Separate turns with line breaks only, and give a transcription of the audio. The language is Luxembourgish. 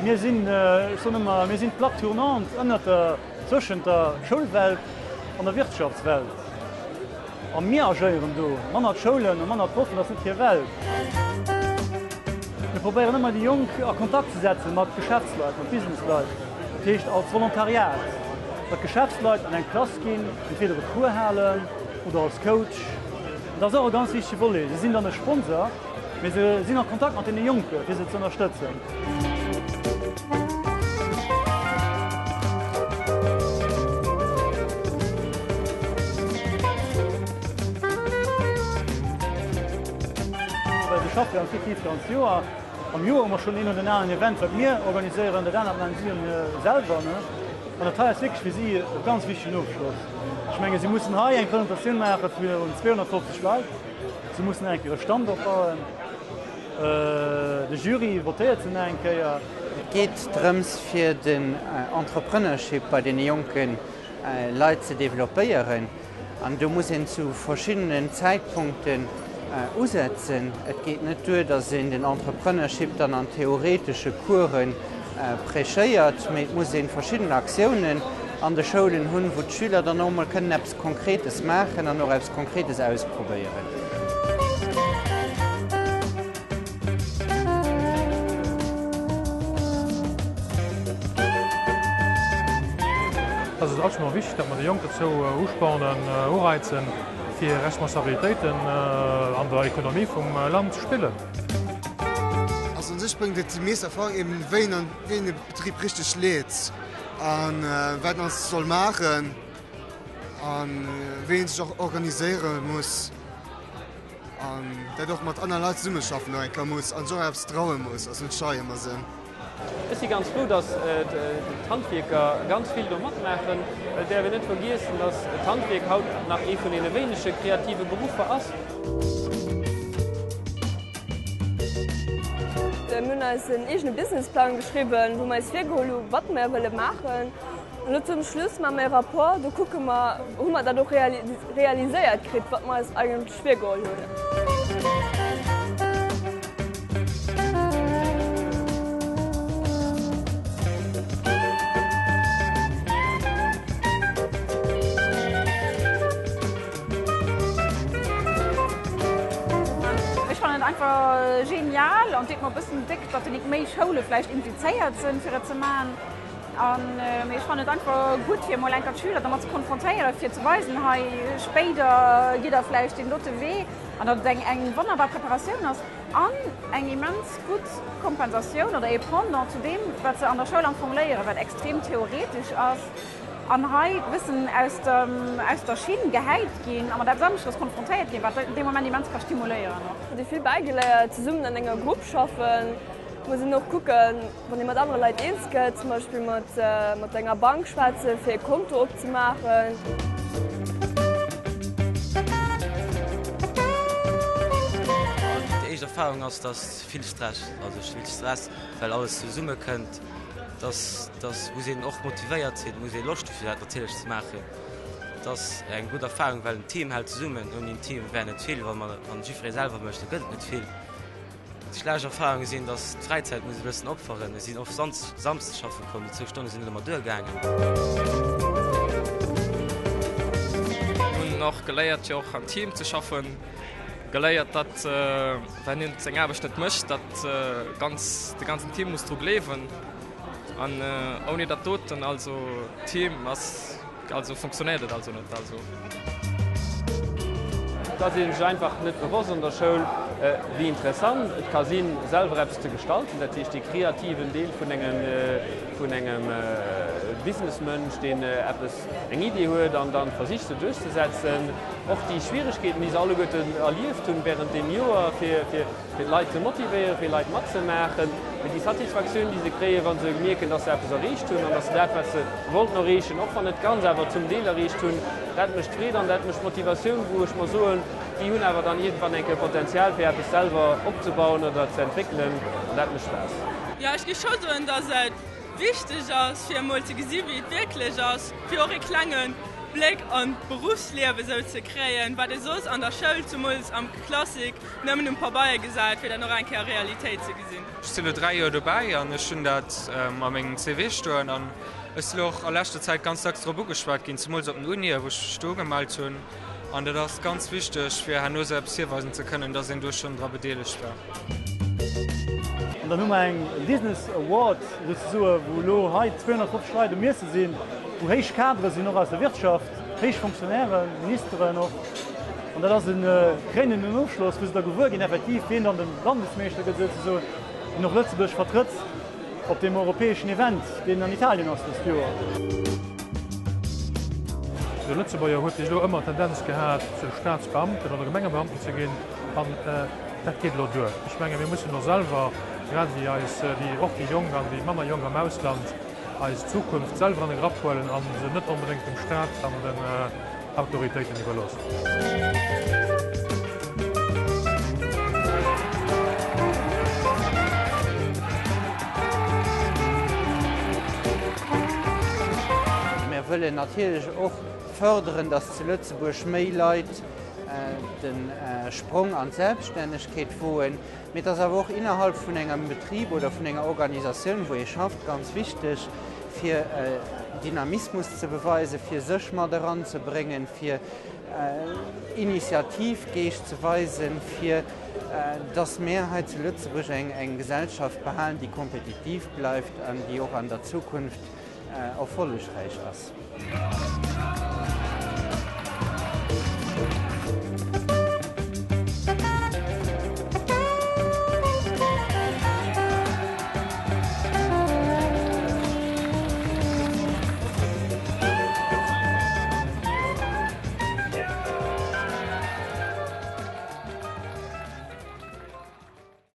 Mir sinn, ech soen ëmmer, mir sinn d'Plaque tournante ënnert der, zwëschent der Schoulwelt an der Wirtschaftswelt. A mir agéieren do, manner d'Schoulen a manner d'Proffen, dat ass net hir Welt. Mir probéieren ëmmer déi Jonk a Kontakt ze setzen mat Geschäftsleit, mat Businessleit, dat heescht als Volontariat, datt Geschäftsleit an eng Klass ginn, entweder e Cours halen oder als Coach. Dat ass och e ganz wichtege Volet. Si sinn dann e Sponsor, mee se sinn a Kontakt mat deene Jonke fir se ze ënnerstëtzen. Well se schaffe jo effektiv d'ganz Joer. Am Joer hu mer schonn een oder aneren Event, wat mir organiséieren, dat anert maachen si selwer. An dat hei ass wierklech fir si e ganz wichtegen Ofschloss. Ech menge si mussen hei eng Presentatioun maache virun 250 Leit, si mussen eng Kéier e Stand opbauen. De Jury votéiert se nach eng Kéier.
Et geet drëms fir den Entrepreneurship bei deene jonke Leit ze developpéieren an do muss een zu verschiddenen Zäitpunkten usetzen. Et geet net duer, datt een den Entrepreneurship dann an theoretesche Coursen prêchéiert, mee et muss ee verschidden Aktiounen an de Schoulen hunn, wou d'Schüler dann och emol kënnen eppes Konkretes maachen an och eppes Konkretes ausprobéieren.
Et ass alt mol wichteg, datt mer déi Jonk dozou uspornen, ureizen, fir Responsabilitéiten an der Ekonomie vum Land ze spillen.
Also un sech bréngt et déi meescht Erfahrung eben wéi een wéi een e Betrib richteg leet an wat een alles soll maachen an wéi een sech och organiséiere muss an dat och mat anere Leit zesummeschaffen och eng Kéier muss an sech och eppes traue muss, also net schei ëmmer sinn.
Ech si ganz frou, dass d'Handwierker ganz vill do matmaachen, well et däerf een net vergiessen, dass d'Handwierk haut nach ee vun deene wéinege kreative Beruffer ass.
Mir hunn eis en eegene Businessplang geschriwwen, wou mer eis virgeholl hu wat mer wëlle maachen. An elo zum Schluss maache mer e Rapport, do kucke mer, hu mer dat och realiséiert kritt, wat mer eis eigentlech virgeholl hunn.
Ech fannen et einfach genial an deet mer e bëssen déck, datt nik méi Schoule vläicht implizéiert sinn, fir et ze maachen. An mee ech fannen et einfach gutt, fir emol enker d'Schüler domat ze konfrontéieren, fir ze weisen, hei spéider gitt der vläicht deen dote Wee an datt et eng eng wonnerbar Preparatioun ass an eng immens gutt Kompensatioun oder ee Pendant zu deem, wat se an der Schoul am Fong léieren, wat extrem theoretesch ass. An hei bëssen aus der, aus der Schinn gehäit ginn a mat eppes aneschters konfrontéiert ginn, wat dee Moment immens ka stimuléieren och.
Huet ee vill bäigeléiert, zesummen an enger Grupp schaffen, muss een och kucken, wann ee mat anere Leit eens gëtt, zum Beispill mat, mat enger Bank schwätzen, fir e Konto opzemaachen.
Déi éischt Erfahrung ass, dass vill Stress, also vill Stress, well alles zesummekënnt. Dass dass muss een och motivéiert sinn, muss ee Loscht hu fir dat natierlech ze maachen. Et ass eng gutt Erfahrung, well en Team hält zesummen. Ouni en Team wär net vill. Wa mer wann jiddweree selwer mécht, da gëtt et net vill. Déi schlecht Erfahrunge sinn, dass d'Fräizäit muss e bëssen opferen. Mir sinn oft Samsdes schaffe komm, déi zwou Stonne sinn net ëmmer duergaangen.
Mir hunn och geléiert fir och am Team ze schaffen, geléiert datt wann een seng Aarbecht net mécht, datt ganz de ganzen Team muss dru gleewen an ouni dat doten also Team ass also funktionéiert et also net also.
Et ass ee sech einfach net bewosst an der Schoul, wéi interessant et ka sinn, selwer eppes ze gestalten. Dat heescht, dee kreativen Deel vun engem, vun engem Businessmënsch, deen eppes, eng Idee huet an dann versicht se duerchzesetzen. Och déi Schwieregkeeten, déi se alleguerten erlieft hunn während deem Joer, fir, fir d'Leit ze motivéieren, fir Leit matzemaachen, mee déi Satisfaktioun, déi se kréien, wa se mierken, dass se eppes erreecht hunn an dass se dat, wat se wollten erreechen, och wann net ganz, awer zum Deel erreecht hunn, dat mécht Freed an dat mécht Motivatioun, wou ech mer soen, déi hunn awer dann iergendwann eng Kéier Potenzial, fir eppes selwer opzebauen oder ze entwéckelen an dat mécht Spaass.
Jo, ech géif scho soen, dass et wichteg ass, fir emol ze gesi wéi et wierklech ass, fir och ee klenge. Bléck an d'Beruffsliewe sou ze kréien, wat ee soss an der Schoul, zemools am Classique, nëmmen um Pabeier gesäit, fir dat och eng Kéier a Realitéit ze gesinn.
Ech sinn elo 3 Joer dobäi an ech hunn dat a mengem CV stoen an ech sinn elo och a leschter Zäit ganz dacks drop ugeschwat ginn, zemools op den Unien, wou ech mech do ugemellt hunn. An dat ass ganz wichteg, fir herno esou eppes virweisen ze kënnen, dass een do schonn dra bedeelegt war.
An dann hu mer eng Business Award souzesoe, wou elo hei 250 Leit um Iesse sinn, wou héich Kadere sinn, och aus der Wirtschaft, héich Fonctionnairen, Ministeren och. An dat ass e kréinenden Ofschloss, wou se da gewuer ginn effektiv, wien dann de Landesmeeschter gëtt souzesoen, deen och Lëtzebuerg vertrëtt op deem europäeschen Event, deen an Italien ass dëst Joer.
De Lëtzebuerger huet bis elo ëmmer d'Tendenz gehat, Staatsbeamten oder Gemengebeamten ze ginn, an dat geet elo duer. Ech menge mir mussen elo selwer, grad ewéi eis déi, och déi Jonk an déi manner Jonk am Ausland, eis Zukunft selwer an de Grapp huelen a se net onbedéngt dem Staat an den Autoritéiten iwwerloossen.
Mir wëllen natierlech och fërderen, dass zu Lëtzebuerg méi Leit de Sprong an d'Selbststännegkeet woen. Mee et ass awer och innerhalb vun engem Betrib oder vun enger Organisatioun, wou ee schafft, ganz wichteg, fir Dynamismus ze beweisen, fir sech mat eranzebréngen, fir Initiativgeescht ze weisen, fir dass mir hei zu Lëtzebuerg eng Gesellschaft behalen, déi kompetitiv bleift an déi och an der Zukunft erfollegräich ass.